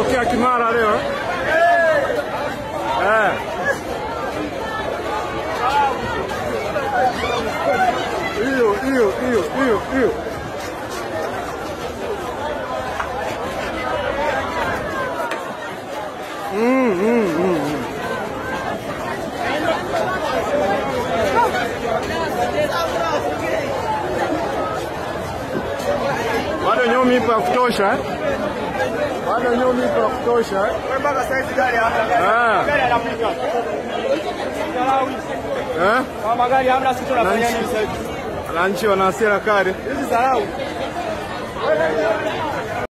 Umetokea Kimara leo eh? Eh. Hiyo hiyo hiyo hiyo hiyo. Bado nyomi ipo ya kutosha eh? Bado nyomi ipo ya kutosha eh? Mpaka saizi gari hamna. Gari yanapita. Eh? Kama gari hamna sisi tunafanya nini sasa hivi? Wananchi wana hasira kali. Hizi dharau.